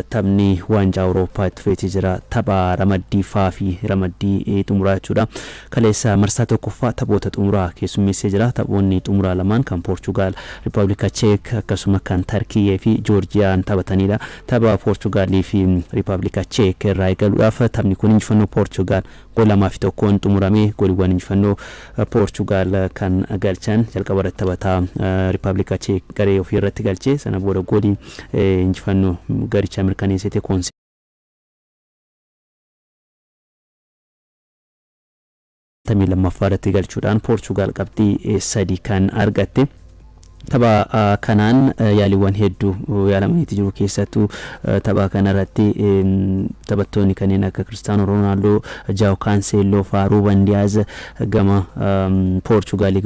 Taphni waancaa Awurooppaa itti fufeetii jira. Tapha ramaddii ffaa fi ramaddii xumuraa jechuudha. Kaleessa marsaa tokkoffaa taphoota xumuraa keessummeessee jira. Taphoonni xumuraa lamaan kan Poorchugaal, Riippaabilika Cheek akkasuma kan Tarkiyyee fi Joorjiyaan taphatanidha. Tapha Poorchugaalii fi Riippaabilika Cheek irraa eegaluudhaaf taphni kun injifannoo Poorchugaal gool 2 fi 1n xumurame. Gooliiwwan injifannoo Poorchugaal kan galchan jalqaba irratti taphataa Riippaabilika Cheek garee ofii irratti galche. Sana booda goolii injifannoo garichaa mirkaneessite Koonse. 52ffaa irratti galchuudhaan Poorchugaal qabxii 3 kan argatte. Tapha kanaan yaaliiwwan hedduu yaalamaniiti jiru keessattuu tapha kanarratti taphattoonni kanneen akka Kiristaanoo Roonaaldoo, Jaaw Kaanseelloo faa Ruuban Diyaaz gama Poorchugaalii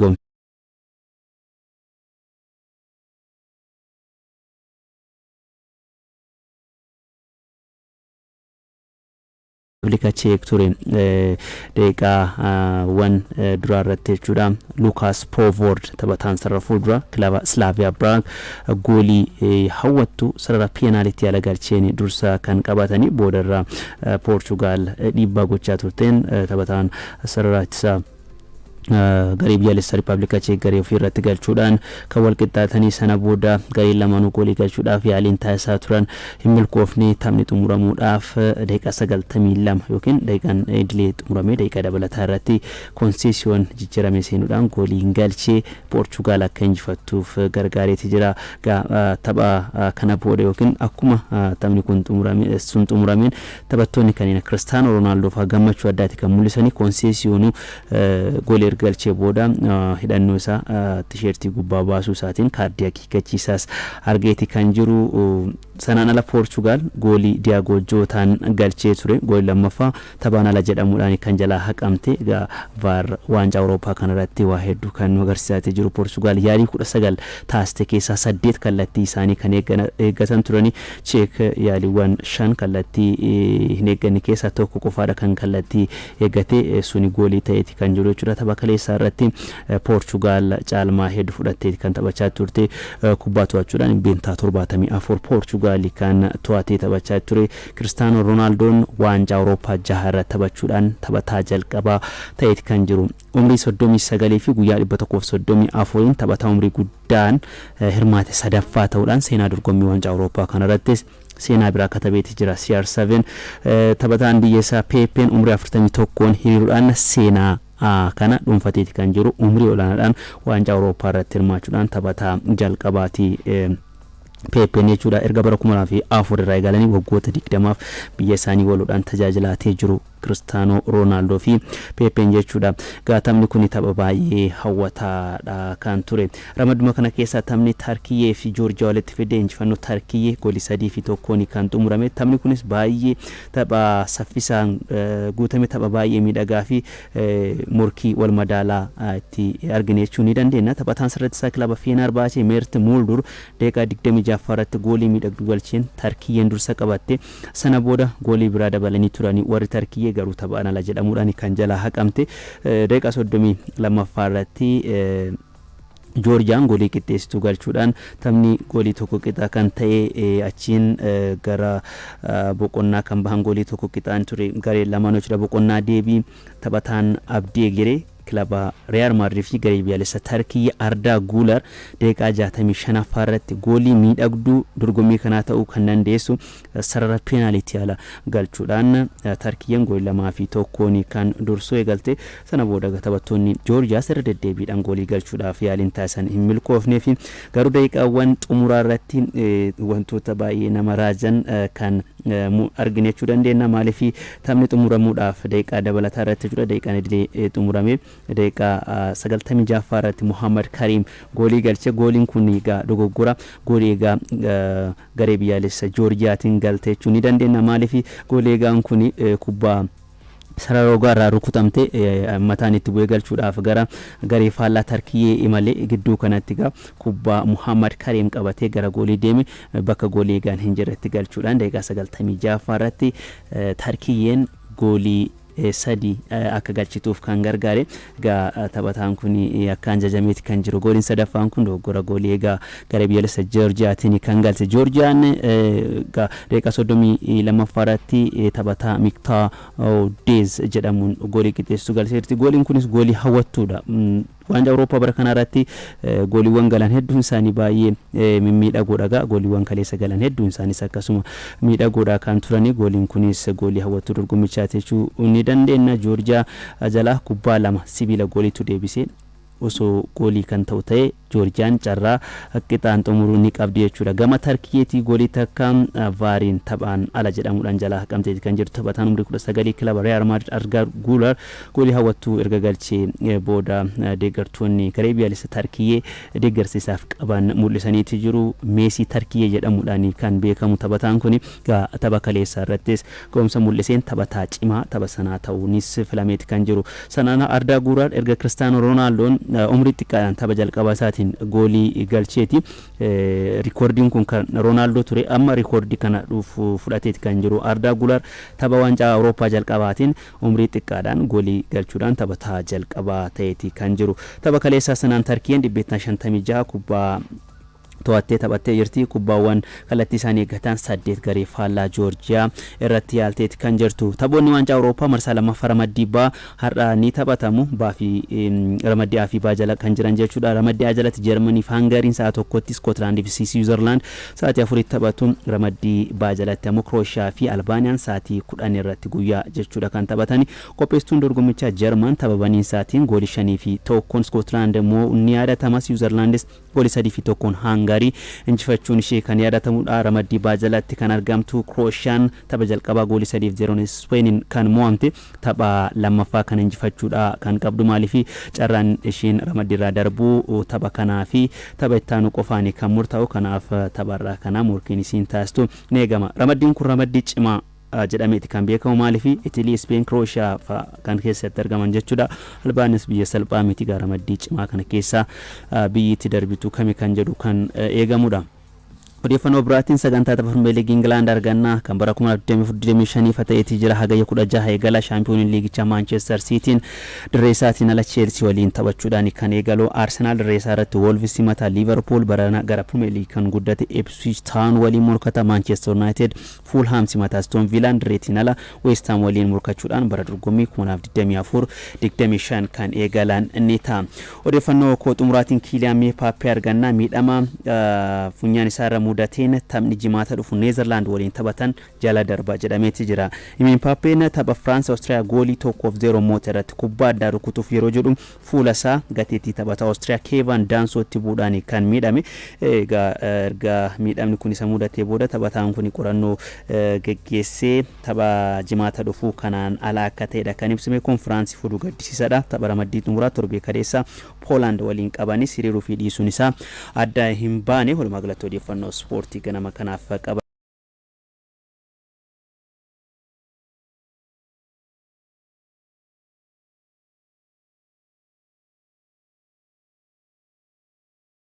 Rippabilika Cheek ture daqiiqaawwan duraa irratti jechuudha. Lukaas Poovoord taphataan sarara fuuldura kilaba Slaaviyaa Biraag goolii hawwattu sarara peenaalitii ala galcheen dursa kan qabatanii boodarra Poorchugaal dhiibbaa gochaa turteen taphataan sarara ittisaa garee biyyaalessa Riippaabilika Cheek garee ofii irratti galchuudhaan kan wal qixxaatanii sana booda gareen lamaanuu goolii galchuudhaaf yaaliin taasisaa turan hin milkoofne taphni xumuramuudhaaf daqiiqaa 92 yookiin daqiiqaan idilee xumuramee daqiiqaa dabalataa irratti Konseesiyoon jijjiiramee seenuudhaan goolii hin galchee Poorchugaal akka injifattuuf gargaareeti jira. Tapha kana booda yookiin akkuma taphni kun xumurame sun xumurameen taphattoonni kanneen akka Kiristaanoo Roonaaldoo fa'aa gammachuu addaati kan mul'isanii Konseesiyoonuu goolii erga galchee booda hidhannoo isaa tisheertii gubbaa baasuu isaatiin kaardii akeekkachiisaas argeeti kan jiru. Sanaan ala Poorchugaal goolii Diyaagoo Jootaan galchee ture. Goolii lammaffaa taphaan ala jedhamuudhaan kan jalaa haqamte. Egaa VAR waancaa Awurooppaa kanarratti waa hedduu kan nu agarsiisaatee jiru. Poorchugaal yaalii 19 taasiste keessaa 8 kallattii isaanii kan eeggatan turani. Cheek yaaliiwwan 5 kallattii hin eegganne keessaa tokko qofaadha kan kallattii eeggate suni goolii ta'eeti kan jiru jechuudha. Tapha kaleessaa irratti Poorchugaal caalmaa hedduu fudhatteeti kan taphachaa turte. Kubbaa to'achuudhaan 74% Poorchugaali kan to'atee taphachaa ture. Kiristaanoo Roonaaldoon waancaa Awurooppaa jaha irratti taphachuudhaan taphataa jalqabaa ta'eeti kan jiru. Umrii 39 fi guyyaa 134n taphataa umrii guddaan hirmaate sadaffaa ta'uudhaan seenaa dorgommii waancaa Awurooppaa kanarrattis seenaa biraa katabeeti jira. CR7 taphataan biyya isaa Peepeen umrii 41n hiriiruudhaan seenaa kana dhuunfateeti kan jiru. Umrii olaanaadhaan waancaa Awurooppaa irratti hirmaachuudhaan taphataa jalqabaati. Peepeen jechuudha erga bara 2004 irraa eegalanii waggoota 20f biyya isaanii waloodhaan tajaajilaatee jiru. Kiristaanoo Roonaaldoo fi Peepeen jechuudha. Egaa taphni kun tapha baay'ee hawwataadha kan ture. Ramadduma kana keessaa taphni Tarkiyyee fi Joorjiyaa walitti fide injifannoo Tarkiyyee goolii 3 fi 1n kan xumurame. Taphni kunis baay'ee tapha saffisaan guutame tapha baay'ee miidhagaa fi morkii wal madaalaa itti argine jechuu ni dandeenya. Taphataan sirratti isaa kilaba Feenaarbaachee Meert Muuldur daqiiqaa 26ffaa irratti goolii miidhagduu galcheen Tarkiyyeen dursa qabatte. Sana booda goolii biraa dabalanii turani. Warri Tarkiyyee garuu taphaan ala jedhamuudhaan kan jalaa haqamte. Daqiiqaa 32ffaa irratti Joorjiyaan goolii qixxeessituu galchuudhaan taphni goolii tokko qixa kan ta'e achiin gara boqonnaa kan bahan goolii tokko qixaan ture gareen lamaan jechuudha. Boqonnaa deebii taphataan Abdii Egeree kilaba Riyaal Maadriid fi garee biyyaalessa Tarkii Ardaa Guular daqiiqaa 65ffaa irratti goolii miidhagduu dorgommii kanaa ta'uu kan dandeessu sarara peenaalitii ala galchuudhaan Tarkiyyeen goolii 2 fi 1n kan dursuu eegalte. Sana booda taphattoonni Joorjiyaas irra deddeebiidhaan goolii galchuudhaaf yaaliin taasisan hin milkoofneef. Garuu daqiiqaawwan xumuraa irratti wantoota baay'ee nama raajan kan argine jechuu dandeenya. Maaliif taphni xumuramuudhaaf daqiiqaa dabalataa irratti jechuudha. Daqiiqaan idilee xumuramee daqiiqaa 96ffaa irratti Muhammad Kariim goolii galche. Gooliin kun egaa dogoggora goolii egaa garee biyyaalessa Joorjiyaatiin galte jechuu ni dandeenya. Maaliif goolii eegaan kun kubbaa sarara rogaa irraa rukutamte mataan itti bu'ee galchuudhaaf gara garee faallaa Tarkiyyee imale gidduu kanatti egaa kubbaa Muhammad Kariim qabatee gara goolii deeme bakka goolii eegaan hin jirretti galchuudhaan daqiiqaa 96ffaa irratti Tarkiyyeen goolii sadi akka galchituuf kan gargaare. Egaa taphataan kun akkaan jajameeti kan jiru. Gooliin sadaffaan kun dogoggora goolii egaa garee biyyoolessa Joorjiyaatiin kan galte. Joorjiyaan egaa daqiiqaa 32ffaa irratti taphataa Miktaa Deez jedhamuun goolii qixxeessitu galcheerti. Gooliin kunis goolii hawwattuudha. Waancaa Awurooppaa bara kanaa irratti gooliiwwan galan hedduun isaanii baay'ee mimmiidhagoodha. Egaa gooliiwwan kaleessa galan hedduun isaaniis akkasuma miidhagoodha kan turani. Gooliin kunis goolii hawwattuu dorgommichaati jechuu ni dandeenya. Joorjiyaa jalaa kubbaa lama sibiila gooliitu deebisee, osoo goolii kan ta'u ta'e Joorjiyaan carraa qixaan xumuruu ni qabdi jechuudha. Gama Tarkiyeetii goolii takka VARiin taphaan ala jedhamuudhaan jalaa haqamteeti kan jirtu. Taphataan umrii 19 kilaba Real Madrid Arda Guler goolii hawwattuu erga galchee booda deeggartoonni garee biyyaalessa Tarkiyyee deeggarsa isaaf qaban mul'isaniiti jiru. Meesii Tarkiyyee jedhamuudhaan kan beekamu taphataan kun tapha kaleessaa irrattis ga'umsa mul'iseen taphataa cimaa tapha sanaa ta'uunis filameeti kan jiru. Sanaan Ardaa Guuraar erga Kiristaanoo Roonaaldoon umrii xiqqaadhaan tapha jalqabaa isaatiin goolii galcheeti. Rikoordiin kun kan Roonaaldoo ture, amma rikoordii kana fudhateeti kan jiru. Ardaa Guulaar tapha waancaa Awurooppaa jalqabaatiin umrii xiqqaadhaan goolii galchuudhaan taphataa jalqabaa ta'eeti kan jiru. Tapha kaleessaa sanaan Tarkiyyeen 56% kubbaa to'attee taphattee jirti. Kubbaawwan kallattii isaanii eeggatan saddeet garee faallaa Joorjiyaa irratti yaalteeti kan jirtu. Taphoonni waancaa Awurooppaa marsaa lammaffaa ramaddii B har'a ni taphatamu. Baa fi ramaddii A fi B jala kan jiran jechuudha. Ramaddii A jalatti Jarmanii fi Hangariin sa'a 1tti, Iskootlaandii fi Siwiizerlaand sa'aatii 4tti taphatu. Ramaddii B jalatti ammoo Kirooshiyaa fi Albaaniyaan sa'aatii 10 irratti guyyaa jechuudha kan taphatani. Qopheessituun dorgommichaa Jarman tapha baniinsaatiin goolii 5-1n Iskootlaand moo'uun ni yaadatama. Siwiizerlaandis goolii 3-1n Haangarii injifachuun ishee kan yaadatamudha. Ramaddii B jalatti kan argamtu Kirooshaan tapha jalqabaa goolii 3-0n Ispeeniin kan mo'amte, tapha lammaffaa kan injifachuudha kan qabdu. Maaliif carraan ishiin ramaddiirraa darbuu tapha kanaa fi tapha ittaanu qofaani kan murtaa'u. Kanaaf tapharraa kana morkiin isiin taasistu ni eegama. Ramaddiin kun ramaddii cimaa jedhameeti kan beekamu. Maaliif Itilii, Ispeen, Kirooshiyaa fa'a kan keessatti argaman jechuudha. Albaanis biyya salphaa miti. Ramaddii cimaa kana keessaa biyyi itti darbitu kami kan jedhu kan eegamudha. Odeeffannoo biraatiin sagantaa tapha Pirimeer Liigii Ingilaand arganna. Kan bara 2024-25 ta'eetii jira. Hagayya 16 eegala. Shaampiyooniin liigichaa Maanchestar Siitiin dirree isaatiin ala Cheelsii waliin taphachuudhaan kan eegalu. Arsenaal dirree isaa irratti Wolves simata. Liivarpuul barana gara Pirimeer Liigii kan guddate Ipswich Town waliin morkata. Maanchestar Yuunaayitid Fuulhaam simata. Aston Viilaan dirreetiin ala West Ham waliin morkachuudhaan bara dorgommii 2024 25 kan eegalan ni ta'a. Odeeffannoo koo xumuraatiin Kiiliyaan Meepaappee arganna. Miidhama funyaan isaa irra mudateen taphni Jimaata dhufu Neezerlaand waliin taphatan jala darba jedhameeti jira. Meepaappeen tapha Firaans Awustiriyaa goolii 1-0 moote irratti kubbaa addaa rukutuuf yeroo jedhu fuula isaa gateettii taphataa Awustiriyaa Keevan Daansootti bu'uudhaan kan miidhame. Egaa erga miidhamni kun isa mudatee booda taphataan kun qorannoo geggeessee tapha Jimaata dhufu kanaan ala akka ta'edha kan ibsame. Kun Firaansiif oduu gaddisiisaadha. Tapha ramaddii xumuraa torbee kaleessa Poolaand waliin qabanis hiriiruu fi dhiisuun isaa adda hin baane. Walumaa galatti odeeffannoo ispoortii ganama kanaaf qaba.